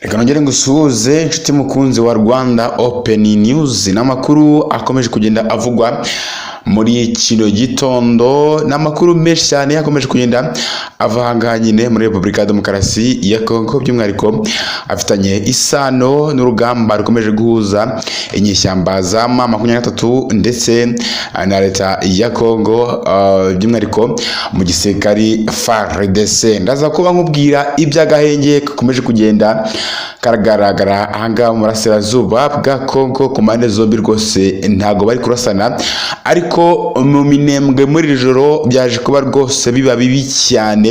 Reka nongere ngusuhuze, inshuti mukunzi wa Rwanda Open News, n'amakuru akomeje kugenda avugwa muri kino gitondo, n'amakuru menshi cyane akomeje kugenda ava ahangaha nyine muri Repubulika ya Demokarasi ya Kongo, by'umwihariko afitanye isano n'urugamba rukomeje guhuza inyeshyamba za M23 ndetse na leta ya Kongo, by'umwihariko mu gisirikari FARDC. Ndaza kuba nkubwira iby'agahenge gakomeje kugenda karagaragara ahangaha mu burasirazuba bwa Kongo ku mpande zombi. Rwose ntago bari kurasana, ariko mu Minembwe muri iri joro byaje kuba rwose biba bibi cyane.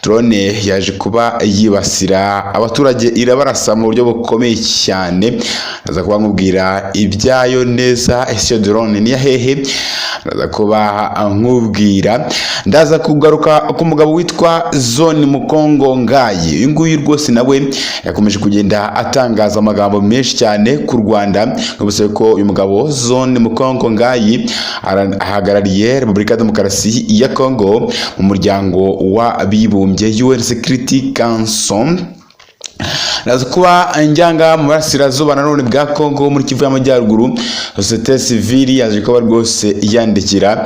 Drone yaje kuba yibasira abaturage, irabarasa mu buryo bukomeye cyane. Ndaza kuba nkubwira ibyayo neza. Ese iyo drone ni hehe? Ndaza kuba nkubwira. Ndaza kugaruka ku mugabo witwa Zone Mukongo Ngayi. Uyu nguyu rwose nawe yakomeje kugenda atangaza amagambo menshi cyane ku Rwanda. Nkubuse ko uyu mugabo Zone Mukongo Ngayi ahagarariye Repubulika ya Demokarasi ya Kongo mu Muryango w'Abibumbye, UN Security Council. Ndaza kuba njyanga mu burasirazuba nanone bwa Kongo, muri Kivu y'Amajyaruguru. Sosiyete sivili yaje kuba rwose yandikira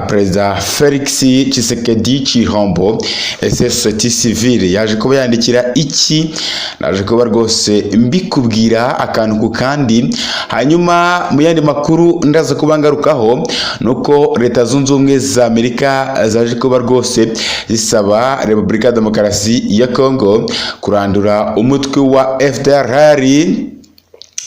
Perezida Felix Tshisekedi Tshilombo. Ese sosiyete sivili yaje kuba yandikira iki? Naje kuba rwose mbikubwira akantu ku kandi. Hanyuma mu yandi makuru ndaza kuba ngarukaho nuko Leta Zunze Ubumwe za Amerika zaje kuba rwose zisaba Repubulika ya Demokarasi ya Kongo kurandura umutwe wa FDLR.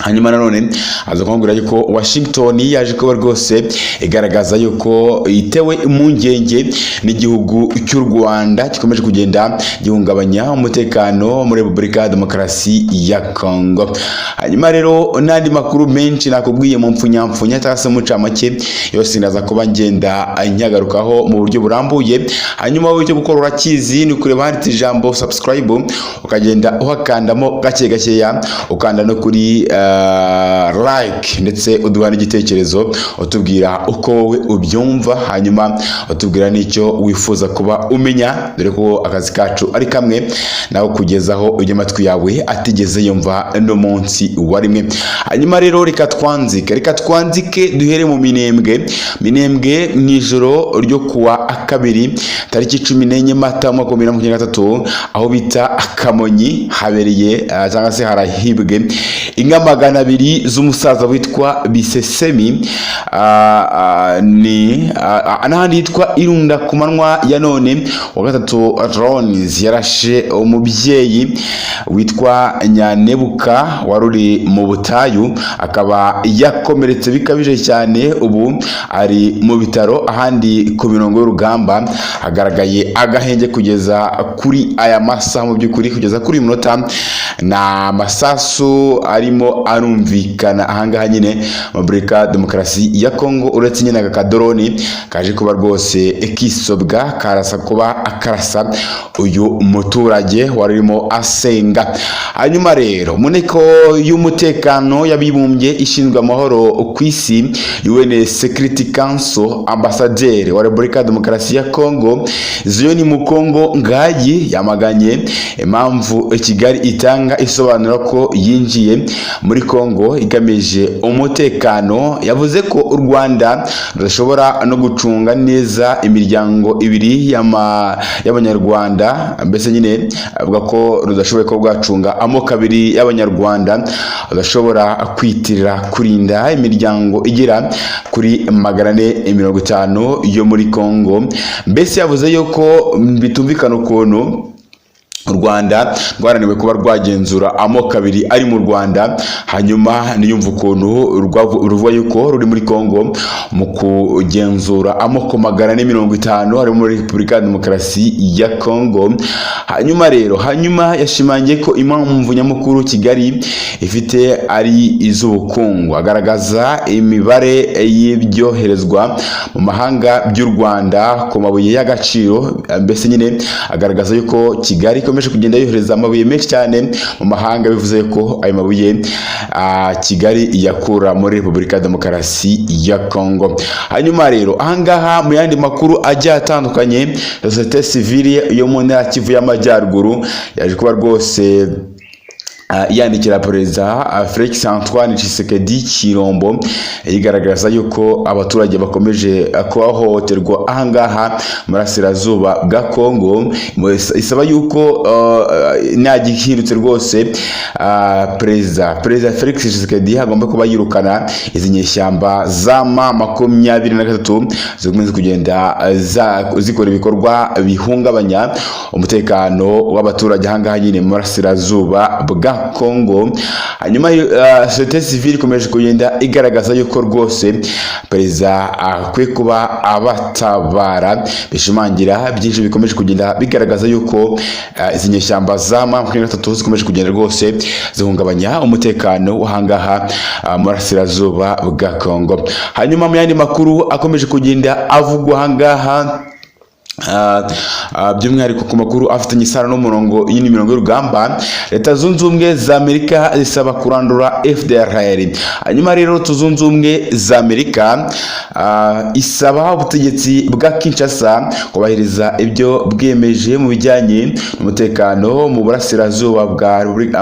Hanyuma nanone aza kumubwira yuko Washington yaje kuba rwose igaragaza yuko itewe impungenge n'igihugu cy'u Rwanda gikomeje kugenda gihungabanya umutekano muri Repubulika ya Demokarasi ya Congo. Hanyuma rero n'andi makuru menshi nakubwiye mu mpfunyamfunya cyangwa se mu ncamake, yose ndaza kuba ngenda nyagarukaho mu buryo burambuye. Hanyuma wowe icyo gukora urakizi, ni ukureba handitse ijambo "subscribe", ukagenda uhakandamo gake gakeya, ukanda no kuri like, ndetse uduha n'igitekerezo, utubwira uko wowe ubyumva, hanyuma utubwira n'icyo wifuza kuba umenya, dore ko akazi kacu ari kamwe nawe kugezaho ibyo amatwi yawe atigeze yumva no munsi wa rimwe. Hanyuma rero reka twanzike duhere mu Minembwe. Minembwe, mu ijoro ryo kuwa kabiri tariki 14 Mata umwaka wa 2023, aho bita Kamonyi, habereye cyangwa se harahibwe inka 200 z'umusaza witwa Bisesemi, ni n'ahandi hitwa Irunda. Ku manywa ya none wa gatatu, drones yarashe umubyeyi witwa Nyanebuka wari uri mu butayu, akaba yakomeretse bikabije cyane, ubu ari mu bitaro. Ahandi ku mirongo y'urugamba hagaragaye agahenge kugeza kuri aya masaha. Mu by'ukuri kugeza kuri uyu munota ni amasasu arimo arumvikana ahangaha nyine mu Repubulika Demokarasi ya Kongo, uretse nyine aka kadrone kaje kuba rwose kisobwa karasa kuba akarasa uyu muturage wari urimo asenga. Hanyuma rero mu nteko y'umutekano y'abibumbye ishinzwe amahoro ku isi, UN Security Council, ambasaderi wa Repubulika ya Demokarasi ya Kongo Ziyoni Mukongo Ngayi yamaganye impamvu Kigali itanga isobanura ko yinjiye muri Kongo igamije umutekano. Yavuze ko u Rwanda rudashobora no gucunga neza imiryango ibiri y'Abanyarwanda. Mbese nyine avuga ko rudashoboye kuba rwacunga amoko abiri y'Abanyarwanda, rudashobora kwitirira kurinda imiryango igera kuri 450 yo muri Kongo. Mbese yavuze yuko bitumvikana ukuntu u Rwanda rwarananiwe kuba rwagenzura amoko abiri ari mu Rwanda, hanyuma niyumva ukuntu ruvuga yuko ruri muri Kongo mu kugenzura amoko 450 ari muri Repubulika ya Demokarasi ya Kongo. Hanyuma rero yashimangiye ko impamvu nyamukuru Kigali ifite ari iz'ubukungu, agaragaza imibare y'ibyoherezwa mu mahanga by'u Rwanda ku mabuye y'agaciro. Mbese nyine agaragaza yuko Kigali ikomeje kugenda yohereza amabuye menshi cyane mu mahanga, bivuze ko ayo mabuye Kigali iyakura muri Repubulika ya Demokarasi ya Kongo. Hanyuma rero ahangaha mu yandi makuru agiye atandukanye, sosiyete sivile yo mu ntara Kivu y'Amajyaruguru yaje kuba rwose Yandikira Perezida Felix Antoine Tshisekedi Chilombo, yigaragaza yuko abaturage bakomeje kuhohoterwa ahangaha murasirazuba bwa Congo. Isaba yuko nagihindutse rwose, Perezida Felix Tshisekedi agomba kuba yirukana izi nyeshyamba za M23 zikomeza kugenda zikora ibikorwa bihungabanya umutekano w'abaturage ahangaha nyine mu burasirazuba bwa Congo. Hanyuma société civile ikomeje kugenda igaragaza yuko rwose perezida akwiye kuba abatabara, bishimangira byinshi bikomeje kugenda bigaragaza yuko izi nyeshyamba za M23 zikomeje kugenda rwose zihungabanya umutekano w'ahangaha mu burasirazuba bwa Congo. Hanyuma mu yandi makuru akomeje kugenda avugwa ahangaha, by'umwihariko ku makuru afitanye isano n'umurongo y'imirongo y'urugamba, Leta Zunze Ubumwe za Amerika zisaba kurandura FDLR. Hanyuma rero Leta Zunze Ubumwe za Amerika isaba ubutegetsi bwa Kinshasa kubahiriza ibyo bwiyemeje mu bijyanye n'umutekano mu burasirazuba bwa Repubulika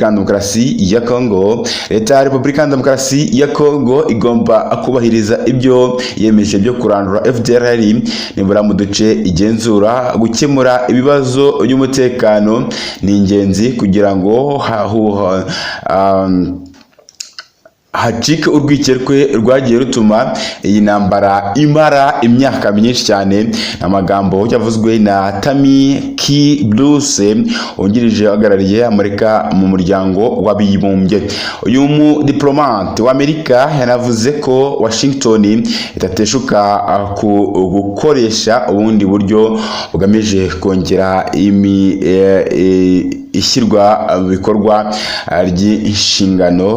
ya Demokarasi ya Congo. Leta ya Repubulika ya Demokarasi ya Congo igomba kubahiriza ibyo yemeje byo kurandura FDLR nibura mu duce igenzura. Gukemura ibibazo by'umutekano ni ingenzi kugira ngo hacike urwikekwe rwagiye rutuma iyi ntambara imara imyaka myinshi cyane. Amagambo yavuzwe na Tammy K. Bruce, wungirije uhagarariye Amerika mu Muryango w'Abibumbye. Uyu mudiplomate w'Amerika yanavuze ko Washington itateshuka ku gukoresha ubundi buryo bugamije kongera ishyirwa mu bikorwa ry'inshingano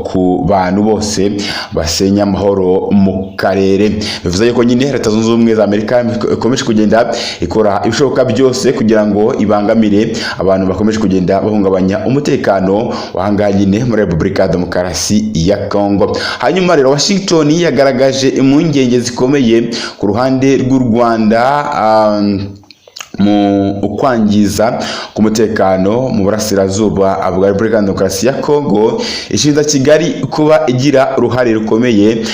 ku bantu bose basenya amahoro mu karere. Bivuze yuko nyine Leta Zunze Ubumwe za Amerika ikomeje kugenda ikora ibishoboka byose kugira ngo ibangamire abantu bakomeje kugenda bahungabanya umutekano wahangaha nyine muri Repubulika ya Demokarasi ya Congo. Hanyuma rero Washington yagaragaje impungenge zikomeye ku ruhande rw'u Rwanda mu kwangiza k'umutekano mu burasirazuba bwa Repubulika ya Demokarasi ya Congo, ishinja Kigali kuba igira uruhare rukomeye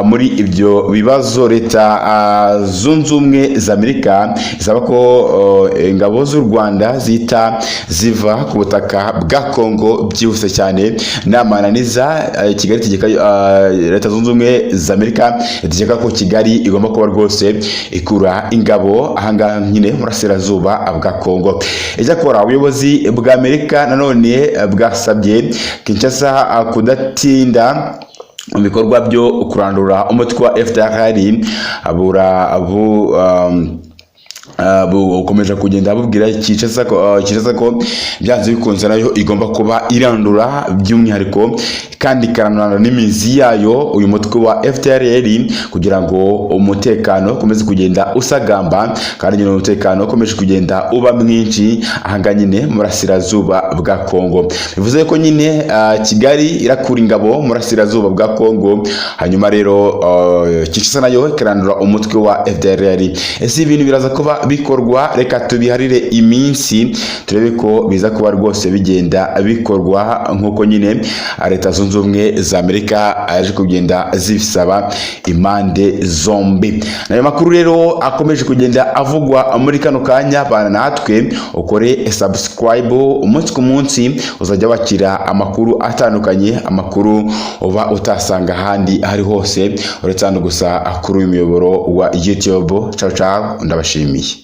muri ibyo bibazo. Leta Zunze Ubumwe za Amerika isaba ko ingabo z'u Rwanda zihita ziva ku butaka bwa Congo byihuse cyane. Namananiza, Kigali itegeka, Leta Zunze Ubumwe za Amerika itegeka ko Kigali igomba kuba rwose ikura ingabo ahangaha nyine mu burasirazuba bwa Congo. Icyakora ubuyobozi bwa Amerika nanone bwasabye Kinshasa kudatinda mu bikorwa byo kurandura umutwe wa FDLR. Abura bu um, bukomeje kugenda bubwira Kinshasa ko byanze bikunze nayo igomba kuba irandura by'umwihariko kandi ikarandura n'imizi yayo uyu mutwe wa FDLR, kugira ngo umutekano ukomeze kugenda usagamba, kandi nyine umutekano ukomeje kugenda uba mwinshi ahangaha nyine mu burasirazuba bwa Congo. Bivuze ko nyine Kigali irakura ingabo mu burasirazuba bwa Congo, hanyuma rero Kinshasa nayo ikarandura umutwe wa FDLR. Ese ibintu biraza kuba bikorwa? Reka tubiharire iminsi turebe ko biza kuba rwose bigenda bikorwa nk'uko nyine Leta Zunze Ubumwe za Amerika yaje kugenda zibisaba impande zombi. Nayo makuru rero akomeje kugenda avugwa muri kano kanya. Bana natwe, ukore subscribe, umunsi ku munsi uzajya wakira amakuru atandukanye, amakuru uba utasanga ahandi aho ari hose uretse hano gusa kuri uyu muyoboro wa YouTube. Ciao ciao, ndabashimiye.